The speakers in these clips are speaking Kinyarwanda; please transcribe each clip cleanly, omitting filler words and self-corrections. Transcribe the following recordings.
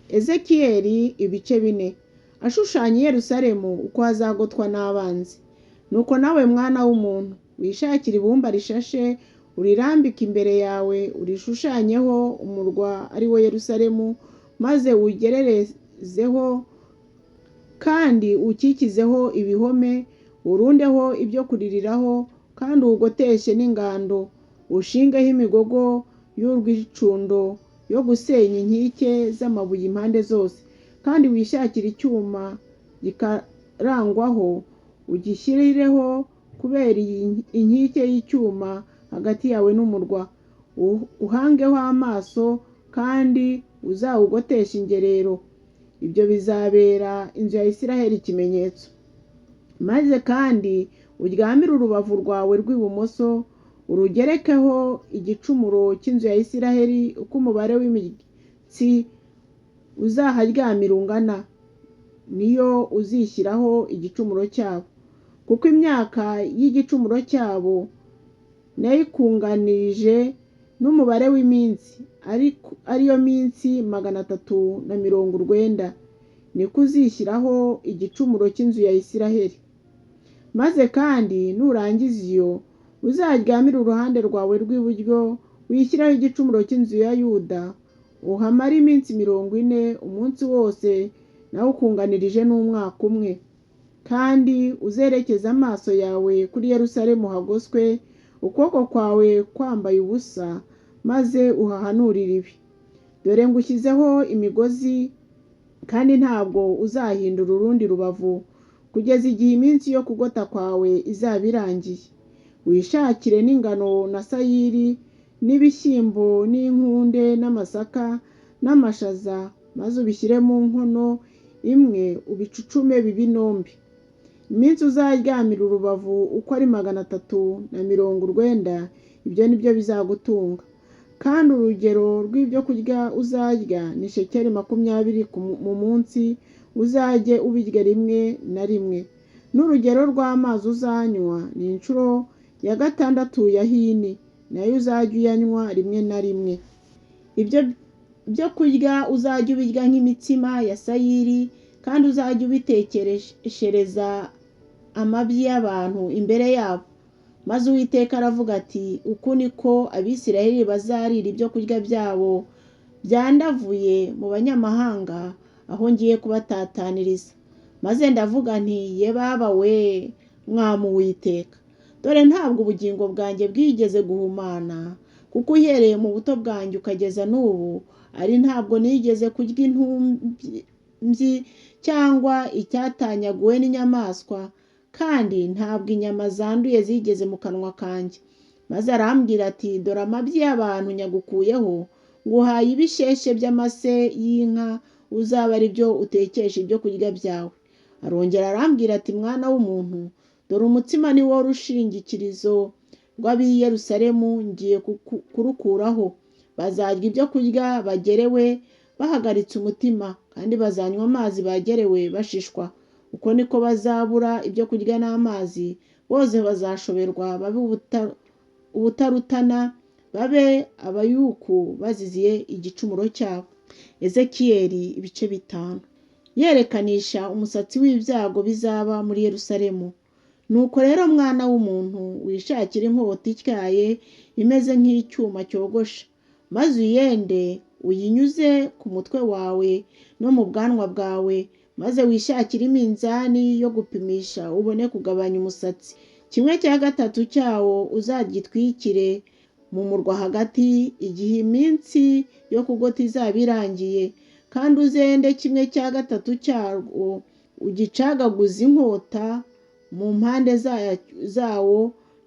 Ezekiyeli ibice 4. Ashushanya i Yerusalemu uko hazagotwa n'abanzi. Nuko nawe mwana w'umuntu, wishakire ibumba rishashe, urirambike imbere yawe, urishushanyeho umurwa ari wo Yerusalemu, maze uwugererezeho kandi uwukikizeho ibihome, urundeho ibyo kuririraho, kandi uwugoteshe n'ingando, ushingeho imigogo y'urwicundo yo gusenya inkike z'amabuye impande zose, kandi wishakire icyuma gikarangwaho, ugishyirireho kubera inkike y'icyuma hagati yawe n'umurwa, uhangeho amaso kandi uzawugoteshe ingerero. Ibyo bizabera inzu ya Isiraheli ikimenyetso. Maze kandi uryamire urubavu rwawe rw'ibumoso, urugerekeho igicumuro cy'inzu ya Isiraheli uko umubare w'imitsi uzaharyamira ungana, niyo uzishyiraho igicumuro cyabo. Kuko imyaka y'igicumuro cyabo nayikunganirije n'umubare w'iminsi, ariyo minsi 390, niko uzishyiraho igicumuro cy'inzu ya Isiraheli. Maze kandi nurangiza iyo, uzaryamire uruhande rwawe rw'iburyo, wishyireho igicumuro cy'inzu ya Yuda, uhamare iminsi 40, umunsi wose nawukunganirije n'umwaka umwe. Kandi uzerekeze amaso yawe kuri Yerusalemu hagoswe, ukuboko kwawe kwambaye ubusa, maze uhahanurire ibi. Dore ngushyizeho imigozi, kandi ntabwo uzahindura urundi rubavu, kugeza igihe iminsi yo kugota kwawe izaba irangiye. Wishakire n'ingano na sayiri, n'ibishyimbo n'inkunde n'amasaka n'amashaza, maze ubishyire mu nkono imwe ubicucume bibe inombe. Iminsi uzaryamira urubavu uko ari 390, ibyo ni byo bizagutunga. Kandi urugero rw'ibyo kurya uzarya ni shekeli 20 mu munsi, uzajye ubirya rimwe na rimwe. N'urugero rw'amazi uzanywa ni inshuro ya 6 ya hini, nayo uzajye uyanywa rimwe na rimwe. Ibyo byo kurya uzajye ubirya nk'imitsima ya sayiri, kandi uzajye ubitekereshereza amabyi y'abantu imbere yabo. Maze Uwiteka aravuga ati, uku niko Abisiraheli bazarira ibyo kurya byabo byandavuye mu banyamahanga, aho ngiye kubatataniriza. Maze ndavuga nti, ye baba we, Mwami Uwiteka, dore ntabwo ubugingo bwanjye bwigeze guhumana, kuko uhereye mu buto bwanjye ukageza n'ubu, ari ntabwo nigeze kurya intumbyi cyangwa icyatanyaguwe n'inyamaswa, kandi ntabwo inyama zanduye zigeze mu kanwa kanjye. Maze arambwira ati, dore amabyi y'abantu nyagukuyeho, nguhaye ibisheshe by'amase y'inka, uzaba ari byo utekesha ibyo kurya byawe. Arongera arambwira ati, mwana w'umuntu, dore umutsima ni wo rushingikirizo rw'ab'i Yerusalemu, ngiye kurukuraho. Bazarya ibyo kurya bagerewe bahagaritse umutima, kandi bazanywa amazi bagerewe bashishwa. Uko niko bazabura ibyo kurya n'amazi, bose bazashoberwa babe ubutarutana, babe abayuku baziziye igicumuro cyabo. Ezekiyeli ibice 5. Yerekanisha umusatsi w'ibyago bizaba muri Yerusalemu. Nuko rero mwana w'umuntu, wishakire inkota ityaye imeze nk'icyuma cyogosha, maze uyende uyinyuze ku mutwe wawe no mu bwanwa bwawe, maze wishakire iminzani yo gupimisha ubone kugabanya umusatsi. 3/4 cyawo uzagitwikire mu murwa hagati, igihe iminsi yo kugota izaba irangiye, kandi uzende 1/3 cyawo ugicagaguze inkota mu mpande zawo,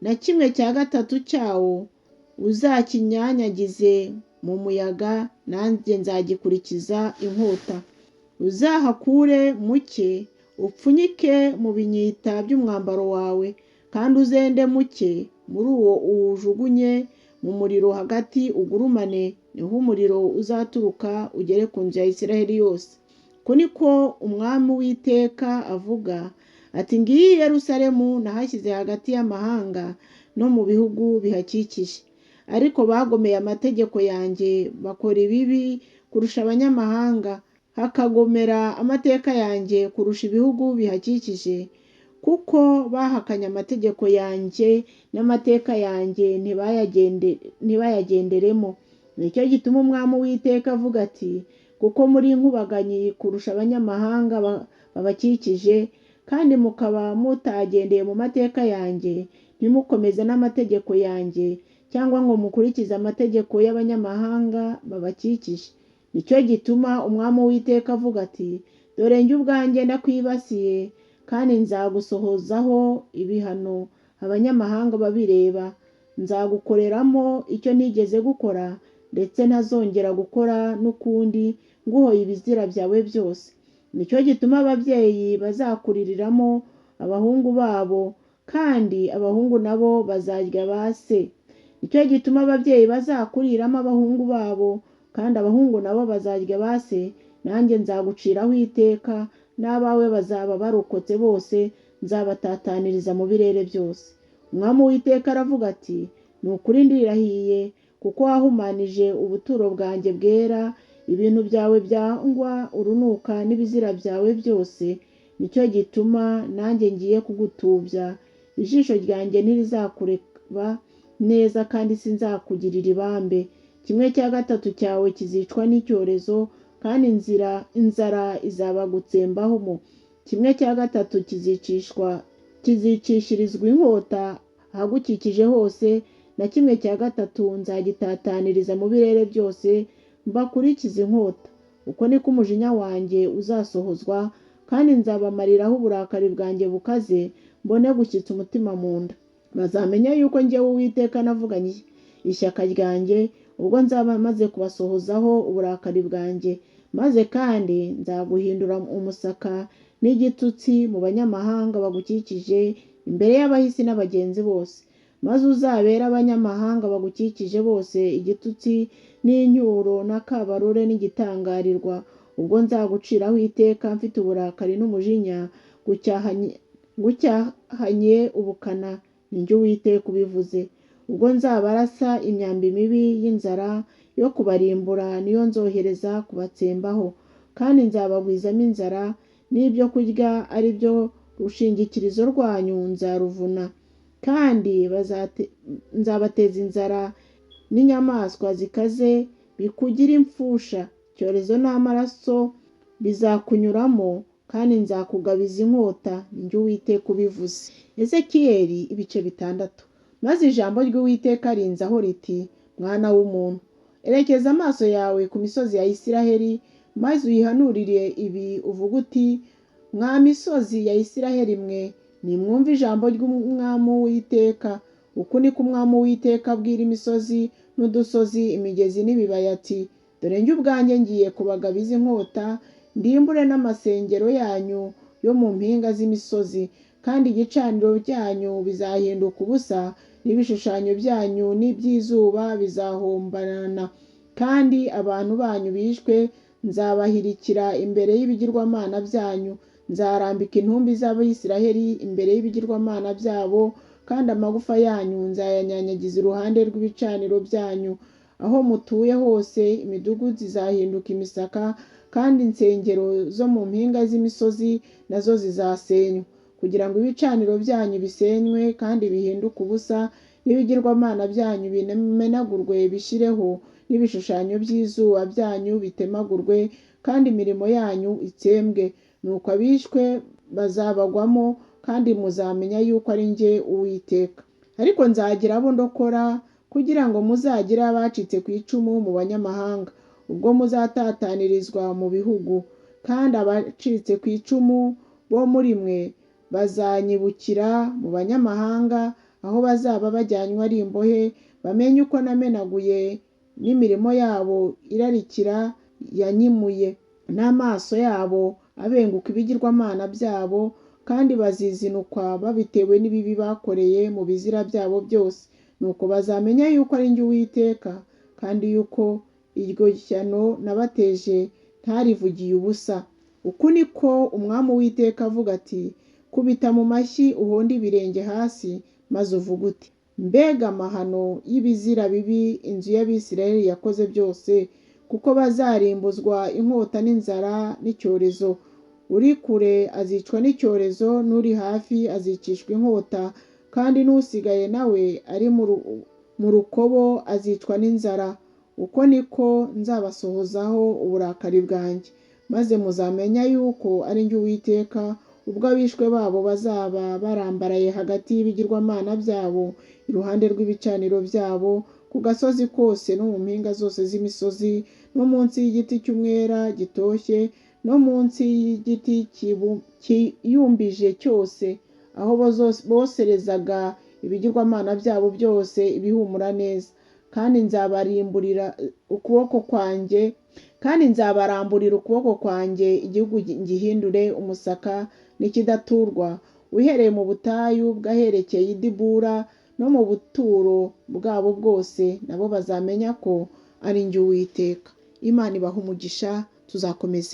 na 1/3 cyawo uzakinyanyagize mu muyaga, nanjye nzagikurikiza inkota. Uzahakure muke upfunyike mu binyita by'umwambaro wawe, kandi uzende muke muri uwo uwujugunye mu muriro hagati ugurumane, niho umuriro uzaturuka ugere ku nzu ya Isiraheli yose. Uku niko Umwami Uwiteka avuga ati, ngiyi Yerusalemu nahashyize hagati y'amahanga no mu bihugu bihakikije, ariko bagomeye amategeko yanjye bakora ibibi kurusha abanyamahanga. Hakagomera amateka yanjye kurusha ibihugu bihakikije, kuko bahakanye amategeko yanjye n'amateka yanjye ntibayagenderemo. Nicyo gituma Umwami Uwiteka avuga ati: kuko muri inkubaganyi kurusha abanyamahanga babakikije, kandi mukaba mutagendeye mu mateka yanjye, ntimukomeze n'amategeko yanjye, cyangwa ngo mukurikize amategeko y'abanyamahanga babakikije. Nicyo gituma Umwami Uwiteka avuga ati: dore njye ubwanjye ndakwibasiye, kandi nzagusohozaho ibihano abanyamahanga babireba. Nzagukoreramo icyo nigeze gukora, ndetse ntazongera gukora n'ukundi, nguhoye ibizira byawe byose. Nicyo gituma ababyeyi bazakuririramo abahungu babo, kandi abahungu nabo bazarya ba se. Nicyo gituma ababyeyi bazakuriramo abahungu babo, kandi abahungu nabo bazarya ba se. Nanjye nzaguciraho iteka, n'abawe bazaba barokotse bose nzabatataniriza mu birere byose. Umwami Uwiteka aravuga ati: ni ukuri ndirahiye, kuko wahumanije ubuturo bwanjye bwera, ibintu byawe byangwa urunuka n'ibizira byawe byose. Nicyo gituma nanjye ngiye kugutubya, ijisho ryanjye ntirizakureba neza, kandi sinzakugirira ibambe. 3/4 cyawe kizicwa n'icyorezo, kandi inzara izabagutsembaho. 1/3 kizicishirizwa inkota ahagukikije hose, na 1/3 nzagitataniriza mu birere byose, mbakurikize inkota. Uko niko umujinya wanjye uzasohozwa, kandi nzabamariraho uburakari bwanjye bukaze, mbone gushyitsa umutima mu nda. Bazamenya yuko njyewe Uwiteka navuganye ishyaka ryanjye, ubwo nzaba maze kubasohozaho uburakari bwanjye. Maze kandi nzaguhindura umusaka n'igitutsi mu banyamahanga bagukikije, imbere y'abahisi n'abagenzi bose. Maze uzabere abanyamahanga bagukikije bose igitutsi n'incyuro n'akabarore n'igitangarirwa, ubwo nzaguciraho iteka mfite uburakari n'umujinya, ngucyahanye ubukana. Ni njye Uwiteka ubivuze. Ubwo nzabarasa imyambi mibi y'inzara yo kubarimbura, niyo nzohereza kubatsembaho, kandi nzabagwizamo inzara n'ibyo kurya ari byo rushingikirizo rwanyu nzaruvuna. Kandi nzabateza inzara n'inyamaswa zikaze bikugira imfusha, icyorezo n'amaraso bizakunyuramo, kandi nzakugabiza inkota. Ni njye Uwiteka ubivuze. Ezekiyeli ibice 6. Maze ijambo ry'Uwiteka rinzaho riti: mwana w'umuntu, erekeza amaso yawe ku misozi ya Isiraheli, maze uyihanurire ibi uvuga uti: mwa misozi ya Isiraheli mwe, nimwumve ijambo ry'Umwami Uwiteka. Uku niko Umwami Uwiteka abwira imisozi n'udusozi, imigezi n'ibibaya ati: dore njye ubwanjye ngiye kubagabiza inkota, ndimbure n'amasengero yanyu yo mu mpinga z'imisozi, kandi igicaniro byanyu bizahinduka ubusa, n'ibishushanyo byanyu n'iby'izuba bizahombana. Kandi abantu banyu bishwe nzabahirikira imbere y'ibigirwamana byanyu, nzarambika intumbi z'Abisiraheli imbere y'ibigirwamana byabo, kandi amagufa yanyu nzayanyanyagiza iruhande rw'ibicaniro byanyu. Aho mutuye hose imidugudu izahinduka imisaka, kandi insengero zo mu mpinga z'imisozi nazo zizasenywa, kugira ngo ibicaniro byanyu bisenywe kandi bihinduke ubusa, n'ibigirwamana byanyu bimenagurwe bishireho, n'ibishushanyo by'izuba byanyu bitemagurwe, kandi imirimo yanyu itsembwe. Nuko abishwe bazabagwamo, kandi muzamenya yuko ari njye Uwiteka. Ariko nzagira abo ndokora, kugira ngo muzagire abacitse ku icumu mu banyamahanga, ubwo muzatatanirizwa mu bihugu. Kandi abacitse ku icumu bo muri mwe bazanyibukira mu banyamahanga, aho bazaba bajyanywe ari imbohe, bamenye uko namenaguye n'imirimo yabo irarikira yanyimuye, n'amaso yabo abenguka ibigirwamana byabo, kandi bazizinukwa babitewe n'ibibi bakoreye mu bizira byabo byose. Nuko bazamenya yuko ari njye Uwiteka, kandi yuko iryo shyano nabateje ntarivugiye ubusa. Uku niko Umwami Uwiteka avuga ati: kubita mu mashyi uhonde ibirenge hasi, maze uvuge uti: mbega amahano y'ibizira bibi inzu y'Abisiraheli yakoze byose, Kuko bazarimbuzwa inkota n'inzara n'icyorezo. Uri kure azicwa n'icyorezo, n'uri hafi azicishwa inkota, kandi n'usigaye nawe ari mu rukobo azicwa n'inzara. Uko niko nzabasohozaho uburakari bwanjye, maze muzamenya yuko ari njye Uwiteka, ubwo abishwe babo bazaba barambaraye hagati y'ibigirwamana byabo, iruhande rw'ibicaniro byabo, ku gasozi kose no mu mpinga zose z'imisozi, no munsi y'igiti cy'umwera gitoshye, no munsi y'igiti cyiyumbije cyose, aho boserezaga ibigirwamana byabo byose ibihumura neza. Kandi nzabarimburira ukuboko kwanjye, kandi nzabaramburira ukuboko kwanjye, igihugu ngihindure umusaka n'ikidaturwa, uhereye mu butayu bw'aherekeye i Dibula no mu buturo bwabo bwose, nabo bazamenya ko ari njye Uwiteka. Imana ibaha umugisha, tuzakomeza.